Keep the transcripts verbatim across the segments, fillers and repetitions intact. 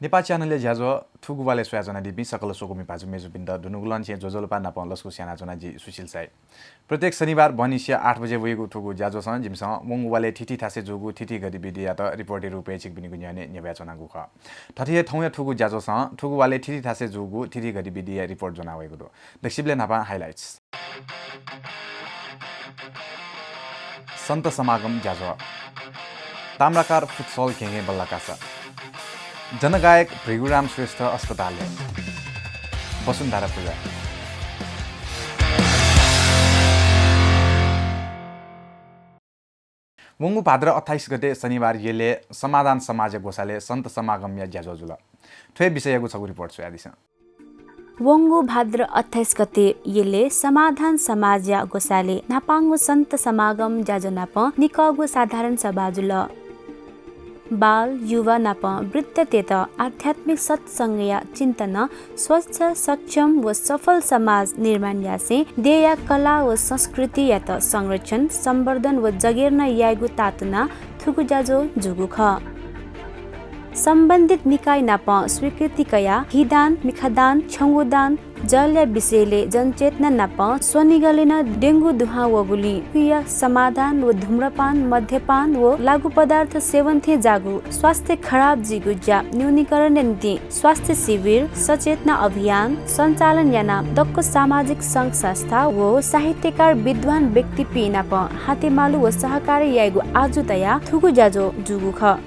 नेपाः च्यानलया ज्याझ्वः थुगु वालय् स्वयाच्वनादीपिं सकल स्वकुमि भाजु मय्जुपिन्त दुनुगलंनिसें ज्वजलपा नापं लसकुस यानाच्वना जि सुशील साई। प्रत्येक शनिबार बहनिसिया आठ बजे वइगु थुगु ज्याझ्वःसं जिमिसं वंगु वालय् थीथी थासय् जूगु थीथी गतिविधियात रिपोर्टया रूपय् छिकपिनिगु न्ह्यःने न्ह्यब्वयाच्वनागु खः। थथे हे थौंया थुगु ज्याझ्वःसं थुगु वालय् थीथी थासय् जूगु थीथी गतिविधिया रिपोर्ट ज्वनावइगु दु। दकसिबलय् न्हापां highlights। सन्त समागम ज्याझ्वः। ताम्राकार फुटसल घेंघें बल्लाः कासा। जनगायक भृगुराम श्रेष्ठ अस्पतालय्। वसुन्धरा पूजा। वंगु भाद्र अट्ठाइस गते शनिबार यलय् समाधान समाजया ग्वसालय् सन्त समागमया ज्याझ्वः जुल। थ्व विषययागु छगू रिपोर्ट स्वयादिसँ। वंगु भाद्र अट्ठाइस गते यलय् समाधान समाजया ग्वसालय् न्हापांगु सन्त समागम ज्याझ्वः नापं निकःगु साधारण सभा जुल। बाल, युवा नापं वृद्धतय्त आध्यात्मिक सत्संगया चिन्तनं स्वस्थ, सक्षम व सफल समाज निर्माण यासें देय्या कला व संस्कृतियात संरक्षण, सम्वर्धन व जगेर्ना यायेगु तातुनाः थुगु ज्याझ्वः जूगु खः। सम्बन्धित निकाय नापं स्वीकृति कयाः घिदान, मिखादान, छ्यंगुदान, जलया विषयलय् जनचेतना नापं स्वनिगलय् नं डेंगु दुहां वःगुलिं उकिया समाधान व धूम्रपान, मद्यपान व लागू पदार्थ सेवन थें जाःगु स्वास्थ्य खराब जुइगु ज्या न्यूनीकरणया निंतिं स्वास्थ्य शिविर, सचेतना अभियान सञ्चालन यानाः दक्व सामाजिक संघ संस्था व साहित्यकार विद्वान व्यक्तिपिं नाप हातेमालु व सहकार्य यायेगु आजु तयाः थुगु ज्याझ्वः जूगु खः।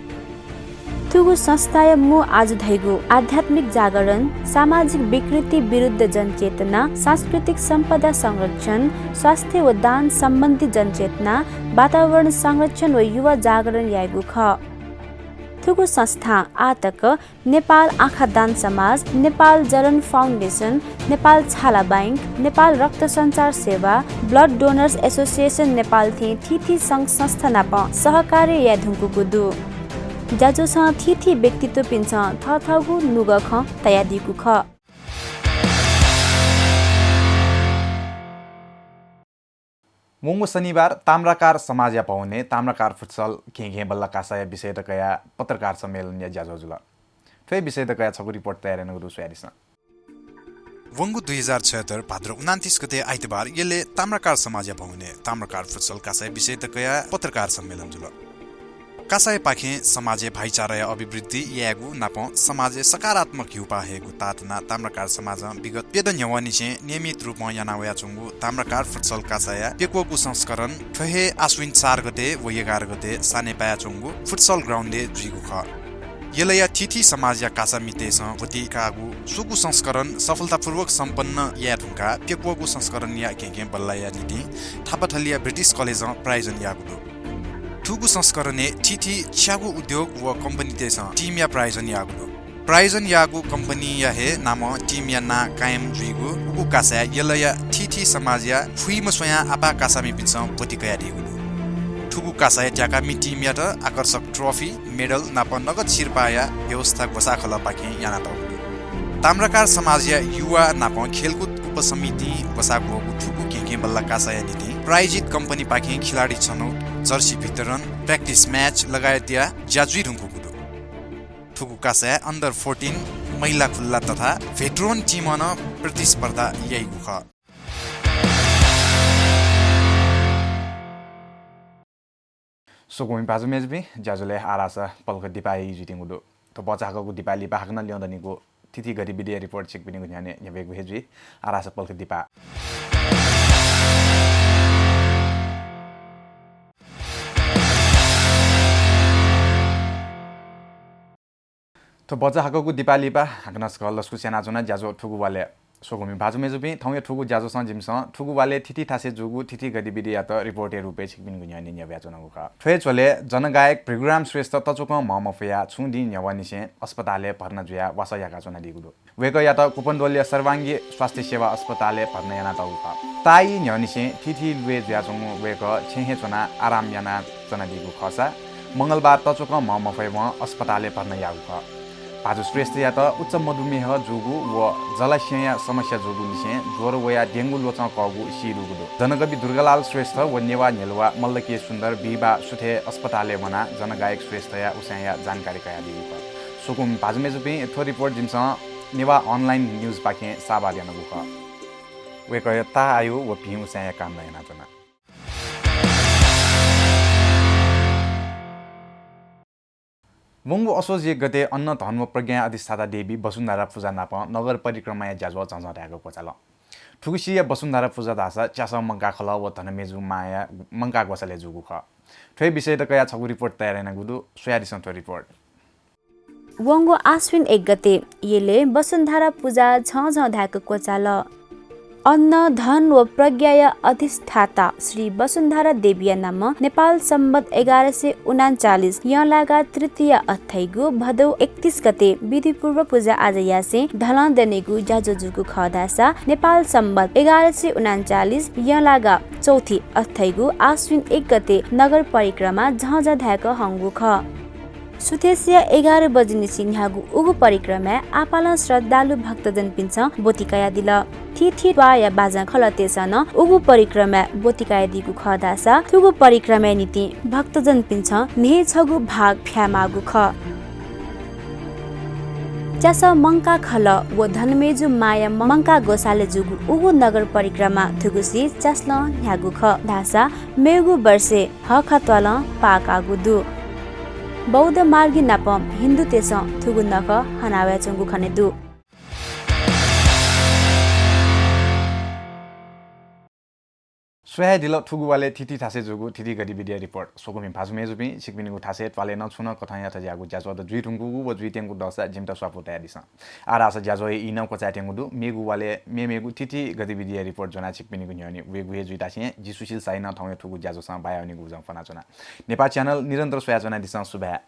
थुगु संस्थाया मू आजु धइगु आध्यात्मिक जागरण, सामाजिक विकृति विरुद्ध जनचेतना, सांस्कृतिक सम्पदा संरक्षण, स्वास्थ्य व दान सम्बन्धी जनचेतना, वातावरण संरक्षण व युवा जागरण याइगु खः। थुगु संस्थां आःतक नेपाल आँखा दान समाज, नेपाल जलन फाउन्डेसन, नेपाल छाला बैंक, नेपाल रक्त सञ्चार सेवा, ब्लड डोनर्स एसोसिएसन नेपाल थें थीथी संघ संस्था नाप सहकार्य याये धुंकूगु दु। ज्याझ्वःसं थीथी व्यक्तित्वपिन्सं थःथःगु नुगः खँ तयादीगु खः। वंगु शनिबार ताम्राकार समाजया भवनय् ताम्राकार फुटसल घेंघें बल्लाः कासाया विषयत कयाः पत्रकार सम्मेलनया ज्याझ्वः जुल। थ्व विषयत कयाः छगू रिपोर्ट तयार यानागु दु, स्वयादिसँ। वंगु दुई हजार छयत्तर भाद्र उनान्तिस गते आइतबार यलय् ताम्राकार समाजया भवनय् ताम्राकार फुटसल कासाया विषयत कयाः पत्रकार सम्मेलन जुल। कासायापाखें समाजय् भाइचाराया अभिवृद्धि यायेगु नाप समाजय् सकारात्मक हिउपाः हयेगु तातुनाः ताम्राकार समाजं विगत प्यदँ न्ह्यवंनिसें नियमित रूपं याना वयाच्वंगु ताम्राकार फुटसल कासाया प्यक्वःगु संस्करण थ्व हे आश्विन चार गते व एघार गते सानेपाय् च्वंगु फुटसल ग्राउन्डय् जुइगु खः। यलया थीथी समाजया कासा मितय्सं ब्वति काःगु स्वंगू संस्करण सफलतापूर्वक सम्पन्न याये धुंकाः प्यक्वःगु संस्करणया घेंघें बल्लाःया निंतिं थापाथलिया ब्रिटिश कलेजं प्रायोजन याःगु दु। थुगु संस्करणय् थीथी छ्यागू उद्योग व कम्पनीतय्सं टिमया प्रायोजन याःगु दु। प्रायोजन याःगु कम्पनीया हे नामं टिमया नां कायम जुइगु उगु कासाय् यलया थीथी समाजया फुइम्ह स्वयां आपाः कासामिपिन्सं ब्वति कयादीगु दु। थुगु कासाय् त्याकामि टिमयात आकर्षक ट्रफी, मेडल नाप नगद सिरपाःया व्यवस्था ग्वसाःखलःपाखें यानातःगु दु। ताम्राकार समाजया युवा नाप खेलकुद उपसमितिं ग्वसाः ग्वःगु थुगु घेंघें बल्लाः कासाया निंतिं प्रायोजित कम्पनीपाखें खिलाडी छनौट, जर्सी वितरण, practice match लगायतया ज्या जुइ धुंकूगु दु। थुगु कासाय् under fourteen, महिला खुल्ला तथा भेटरन टिमं नं प्रतिस्पर्धा याइगु खः। स्वकुमि भाजु मय्जुपिं, ज्याझ्वलय् आः धाःसा पलख दिपाः याइ जुइतिंगु दु। थ्व भचा हाकःगु दिपाः लिपा हाकनं ल्यं दनिगु थीथी गतिविधिया रिपोर्ट छिकपिनिगु न्ह्यःने न्ह्यब्वयेगु हे जुइ। आः धाःसा पलख दिपाः। थ्व भचा हाकःगु दिपाः लिपा हाकनं छकः लसकुस यानाच्वना ज्याझ्वः थुगु वालय्। स्वकुमि भाजु मय्जुपिं, थौंया थुगु ज्याझ्वःसं जिमिसं थुगु वालय् थीथी थासय् जूगु थीथी गतिविधियात रिपोर्टया रूपय् छिकपिनिगु न्ह्यःने न्ह्यब्वयाच्वनागु खः। थ्व हे झ्वलय् जनगायक भृगुराम श्रेष्ठ तच्वकं म्ह मफया छुं दिं न्ह्यवंनिसें अस्पतालय् भर्ना जुयाः वासः याकाच्वनादीगु दु। वय्कःयात कुपनद्वलया सर्वाङ्गी स्वास्थ्य सेवा अस्पतालय् भर्ना यानातःगु खः। ताःई न्ह्यःनिसें थीथी ल्वय् जुयाच्वंगु वय्कः छेँय् हे च्वनाः आराम यानाच्वनादीगु खःसा मंगलबार तच्वकं म्ह मफयावं अस्पतालय् भर्ना याःगु खः। भाजु श्रेष्ठयात उच्च मधुमेह जूगु व जलाशयया समस्या जूगुलिसें ज्वर वयाः द्यंगु ल्वचं कःगु सीदुगु दु। जनकवि दुर्गालाल श्रेष्ठ व नेवाः न्ह्यलुवा मल्ल के सुन्दर बिहिबाः सुथय् अस्पतालय् वनाः जनगायक श्रेष्ठया उसाँय्या जानकारी कयादीगु खः। स्वकुमि भाजु मय्‌जुपिं, थ्व report जिमिसं नेवाः online news पाखें साभार यानागु खः। वय्‌कःया ताः आयु व भिं उसाँय्‌या कामना यानाच्वना। वंगु असोज एक गते अन्न, धन व प्रज्ञाया अधिष्ठाता देवी वसुन्धरा पूजा नाप नगर परिक्रमाया ज्याझ्वः झःझः धायेक क्वचाल। थुगुसिया वसुन्धरा पूजा धाःसा च्यासः मंकाः खलः व धनमेजु मांया मंकाः ग्वसालय् जूगु खः। थ्व विषयत कयाः छगू report तयार यानागु दु, स्वयादिसँ थ्व report। वंगु आश्विन एक गते यलय् वसुन्धरा पूजा झःझः धायेक क्वचाल। अन्न, धन व प्रज्ञाया अधिष्ठाता श्री वसुन्धरा देवीया नामं नेपाल सम्बत एघार सय उनान्चालिस यंलागा तृतीया अथ्थाइगु भदौ एकतिस गते विधिपूर्वक पूजा आजा यासें धलं दनेगु ज्याझ्वः जूगु खः धाःसा नेपाल सम्बत एघार सय उनान्चालिस यंलागा चौथी अथ्थाइगु आश्विन एक गते नगर परिक्रमा झःझः धायेक हंगु खः। सुथसिया एघार बजेनिसें न्ह्याःगु उगु परिक्रमाय् आपालं श्रद्धालु भक्तजनपिन्सं ब्वति कयादिल। थीथी त्वाःया बाजं खलःतय्‌सं नं उगु परिक्रमाय् ब्वति कयादीगु खः धाःसा थुगु परिक्रमाया निंतिं भक्तजनपिन्सं न्हय्‌छगू भाग फ्यायेमाःगु खः। च्यासः मंकाः खलः व धनमेजु मांया मंकाः ग्वसालय् जूगु उगु नगर परिक्रमा थुगुसी च्यासलं न्ह्याःगु खः धाःसा मेगु वर्षय् हःखात्वालं पाः काःगु दु। बौद्ध मार्गी नाप हिन्दूतय्‌सं थुगु नखः हनावयाच्वंगु खने दु। स्वयादिल थुगु वालय् थीथी थासय् जूगु थीथी गतिविधिया report। स्वकुमि भाजु मय्‌जुपिं, छिकपिनिगु थासय् त्वालय् नं छुं नं कथंयात ज्याःगु ज्याझ्वःत जुइधुंकूगु व जुइत्यंगु दःसा जिमित स्वापू तयादिसँ। आः धाःसा ज्याझ्वःया ई नं क्वचायेत्यंगु दु। मेगु वालय् मेमेगु थीथी गतिविधिया report ज्वनाः छिकपिनिगु न्ह्यःने वयेगु हे जुइतासें जि सुशील शाहीं नं थौंया थुगु ज्याझ्वःसं बायावनीगु उजं फ्वनाच्वना। नेपाः channel निरन्तर स्वयाच्वनादिसँ। सुभाय्।